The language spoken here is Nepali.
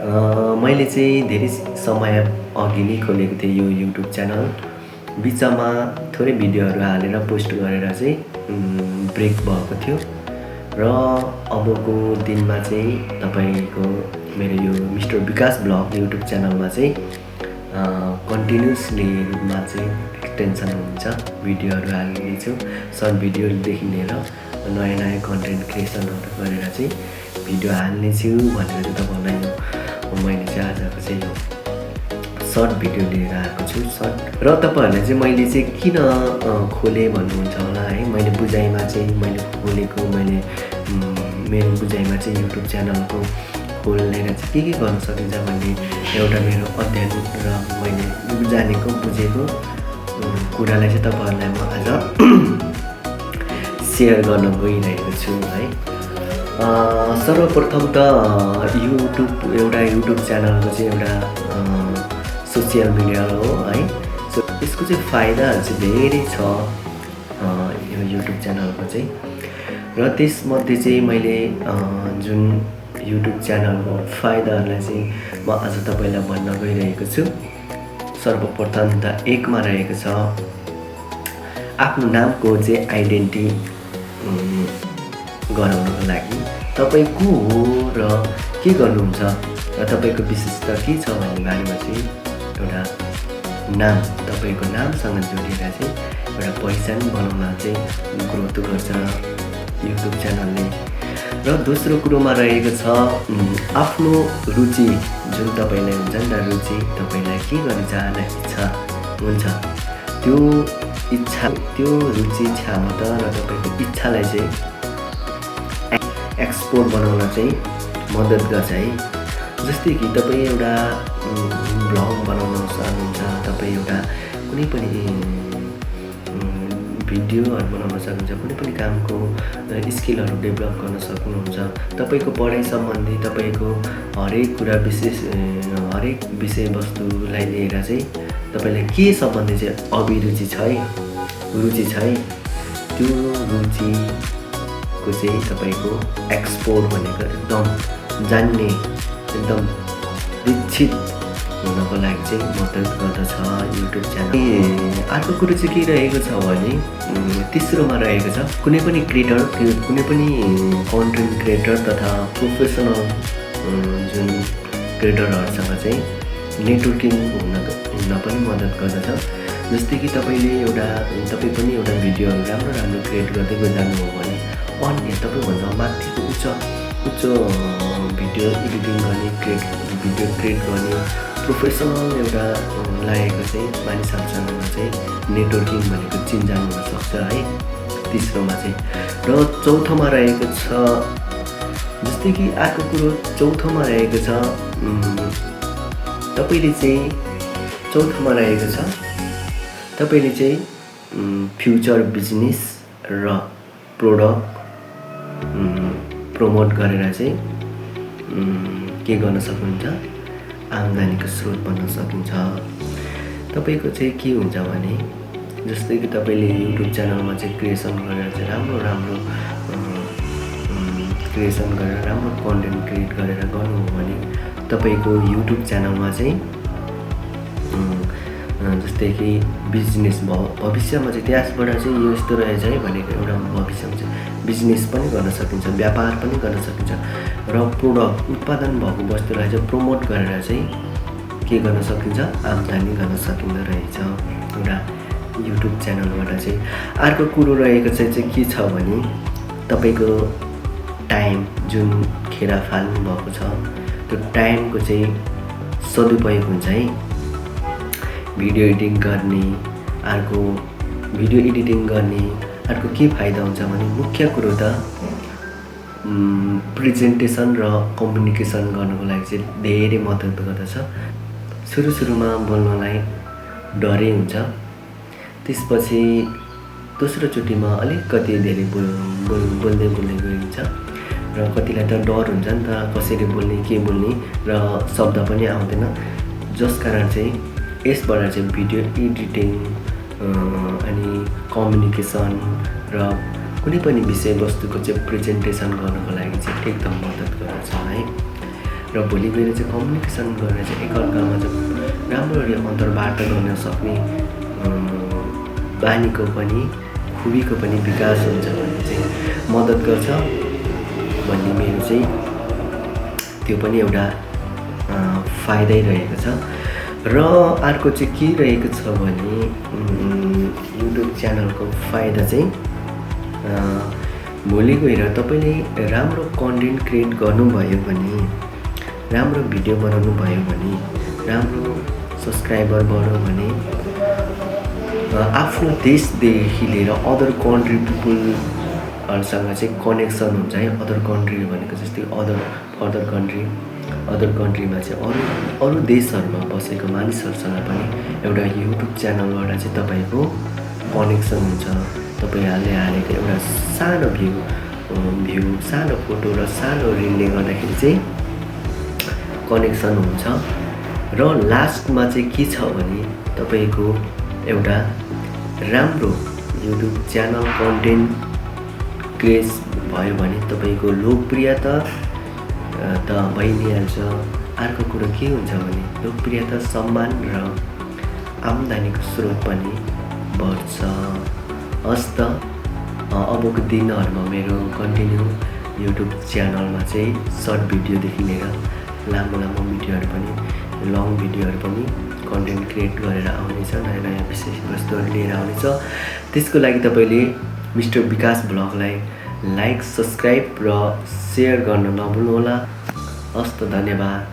मैले चाहिँ धेरै समय अघि नै खोलेको थिएँ यो युट्युब च्यानल। बिचमा थोरै भिडियोहरू हालेर पोस्ट गरेर चाहिँ ब्रेक भएको थियो र अबको दिनमा चाहिँ तपाईँको मेरो यो मिस्टर विकास ब्लग युट्युब च्यानलमा चाहिँ कन्टिन्युसली रूपमा चाहिँ एक्सटेन्सन हुन्छ, भिडियोहरू हाल्नेछु। सर्ट भिडियोदेखि लिएर नयाँ नयाँ कन्टेन्ट क्रिएसनहरू गरेर चाहिँ भिडियो हाल्नेछु भनेर चाहिँ तपाईँहरूलाई मैले चाहिँ आजको चाहिँ यो सर्ट भिडियो लिएर आएको छु। सर्ट र तपाईँहरूलाई चाहिँ मैले चाहिँ किन खोलेँ भन्नुहुन्छ होला है। मैले बुझाइमा चाहिँ मैले खोलेको, मैले मेरो बुझाइमा चाहिँ युट्युब च्यानलको खोलेर चाहिँ के गर्न सकिन्छ भन्ने एउटा मेरो अध्ययन र मैले जानेको बुझेको कुरालाई चाहिँ तपाईँहरूलाई म आज सेयर गर्न गइरहेको छु है। सर्वप्रथम त युट्युब च्यानलको चाहिँ एउटा सोसियल मिडिया हो है। सो यसको चाहिँ फाइदाहरू चाहिँ धेरै छ यो युट्युब च्यानलको चाहिँ। र त्यसमध्ये चाहिँ मैले जुन युट्युब च्यानलको फाइदाहरूलाई चाहिँ म आज तपाईँलाई भन्न गइरहेको छु। सर्वप्रथम त एकमा रहेको छ आफ्नो नामको चाहिँ आइडेन्टिटी गराउनको लागि तपाईँ को हो र के गर्नुहुन्छ र तपाईँको विशेषता के छ भन्ने बारेमा चाहिँ एउटा नाम, तपाईँको नामसँग जोडेर चाहिँ एउटा पहिचान बनाउन चाहिँ ग्रोथ गर्छ युट्युब च्यानलले। र दोस्रो कुरोमा रहेको छ आफ्नो रुचि, जुन तपाईँलाई हुन्छ नि त रुचि, तपाईँलाई के गर्न चाहना इच्छा हुन्छ त्यो रुचि क्षमता र तपाईँको इच्छालाई चाहिँ एक्सपोर्ट बनाउन चाहिँ मद्दत गर्छ है। जस्तै कि तपाईँ एउटा ब्लग बनाउन सक्नुहुन्छ, तपाईँ एउटा कुनै पनि भिडियोहरू बनाउन सक्नुहुन्छ, कुनै पनि कामको स्किलहरू डेभलप गर्न सक्नुहुन्छ। तपाईँको पढाइ सम्बन्धी तपाईँको हरेक कुरा हरेक विषयवस्तुलाई लिएर चाहिँ तपाईँलाई के सम्बन्धी चाहिँ अभिरुचि छ है, रुचि छ है, त्यो रुचिको चाहिँ तपाईँको एक्सपोर्ट भनेको एकदम जान्ने, एकदम विकसित हुनको लागि चाहिँ मद्दत गर्दछ युट्युब च्यानल। अर्को कुरो चाहिँ के रहेको छ भने तेस्रोमा रहेको छ कुनै पनि क्रिएटर, कुनै पनि कन्टेन्ट क्रिएटर तथा प्रोफेसनल जुन क्रिएटरहरूसँग चाहिँ नेटवर्किङ हुन पनि मद्दत गर्दछ। जस्तै कि तपाईँ पनि एउटा भिडियोहरू राम्रो क्रिएट गर्दै गइरहनु हो भने अन्य तपाईँभन्दा माथिको उच्च भिडियो एडिटिङ गर्ने, भिडियो क्रिएट गर्ने प्रोफेसनल एउटा लागेको चाहिँ मानिसहरूसँग चाहिँ नेटवर्किङ भनेको चिन्जान हुनसक्छ है तेस्रोमा चाहिँ। र चौथोमा रहेको छ जस्तै कि अर्को कुरो चौथोमा रहेको छ तपाईँले चाहिँ फ्युचर बिजनेस र प्रोडक्ट प्रमोट गरेर चाहिँ के गर्न सक्नुहुन्छ, आम्दानीको स्रोत बन्न सकिन्छ। तपाईँको चाहिँ के हुन्छ भने जस्तै कि तपाईँले युट्युब च्यानलमा चाहिँ क्रिएसन गरेर चाहिँ राम्रो क्रिएसन गरेर राम्रो कन्टेन्ट क्रिएट गरेर गर्नु हो भने तपाईँको युट्युब च्यानलमा चाहिँ जस्तै कि बिजनेस भविष्यमा चाहिँ त्यसबाट चाहिँ यो यस्तो रहेछ है भनेको एउटा भविष्यमा चाहिँ बिजनेस पनि गर्न सकिन्छ, व्यापार पनि गर्न सकिन्छ र प्रोडक्ट उत्पादन भएको वस्तुलाई चाहिँ प्रमोट गरेर चाहिँ के गर्न सकिन्छ, आम्दानी गर्न सकिँदो रहेछ एउटा युट्युब च्यानलबाट चाहिँ। अर्को कुरो रहेको चाहिँ के छ भने तपाईँको टाइम जुन खेर फाल्नु भएको छ त्यो टाइमको चाहिँ सदुपयोग हुन्छ है। भिडियो एडिटिङ गर्ने अर्को के फाइदा हुन्छ भने मुख्य कुरो त प्रेजेन्टेसन र कम्युनिकेसन गर्नको लागि चाहिँ धेरै मद्दत गर्दछ। सुरुमा बोल्नलाई डरै हुन्छ, त्यसपछि दोस्रोचोटिमा अलिकति धेरै बोल्दै गइन्छ र कतिलाई त डर हुन्छ नि त कसरी बोल्ने, के बोल्ने र शब्द पनि आउँदैन, जसकारण चाहिँ यसबाट चाहिँ भिडियो एडिटिङ अनि कम्युनिकेसन र कुनै पनि विषयवस्तुको चाहिँ प्रेजेन्टेसन गर्नको लागि चाहिँ एकदम मद्दत गर्दछ है। र भोलि गएर चाहिँ कम्युनिकेसन गरेर चाहिँ एकअर्कामा चाहिँ राम्ररी अन्तर्वार्ता गर्न सक्ने बानीको पनि खुबीको पनि विकास हुन्छ भन्ने चाहिँ मद्दत गर्छ भन्ने मेरो चाहिँ त्यो पनि एउटा फाइदै रहेको छ। र अर्को चाहिँ के रहेको छ भने युट्युब च्यानलको फाइदा चाहिँ भोलि गएर तपाईँले राम्रो कन्टेन्ट क्रिएट गर्नुभयो भने, राम्रो भिडियो बनाउनु भयो भने, राम्रो सब्सक्राइबर बढ्यो भने आफ्नो देशदेखि लिएर अदर कन्ट्री पिपुलहरूसँग चाहिँ कनेक्सन हुन्छ है। अदर कन्ट्री भनेको जस्तै अदर कन्ट्रीमा चाहिँ अरू देशहरूमा बसेको मानिसहरूसँग पनि एउटा युट्युब च्यानलबाट चाहिँ तपाईँको कनेक्सन हुन्छ। तपाईँहरूले हालेको एउटा सानो भ्यू सानो फोटो र सानो रिलले गर्दाखेरि चाहिँ कनेक्सन हुन्छ। र लास्टमा चाहिँ के छ भने तपाईँको एउटा राम्रो युट्युब च्यानल कन्टेन्ट क्रिएट भयो भने तपाईँको लोकप्रियता त भइ नै हाल्छ। अर्को कुरो के हुन्छ भने लोकप्रियता, सम्मान र आम्दानीको स्रोत पनि बढ्छ। हस् त अबको दिनहरूमा मेरो कन्टिन्यू युट्युब च्यानलमा चाहिँ सर्ट भिडियोदेखि लिएर लामो भिडियोहरू पनि, लङ भिडियोहरू पनि कन्टेन्ट क्रिएट गरेर आउनेछ। नयाँ नयाँ विषयवस्तुहरू लिएर आउनेछ। त्यसको लागि तपाईँले मिस्टर विकास ब्लगलाई लाइक, सब्सक्राइब र सेयर गर्न नभुल्नुहोला। हस्त धन्यवाद।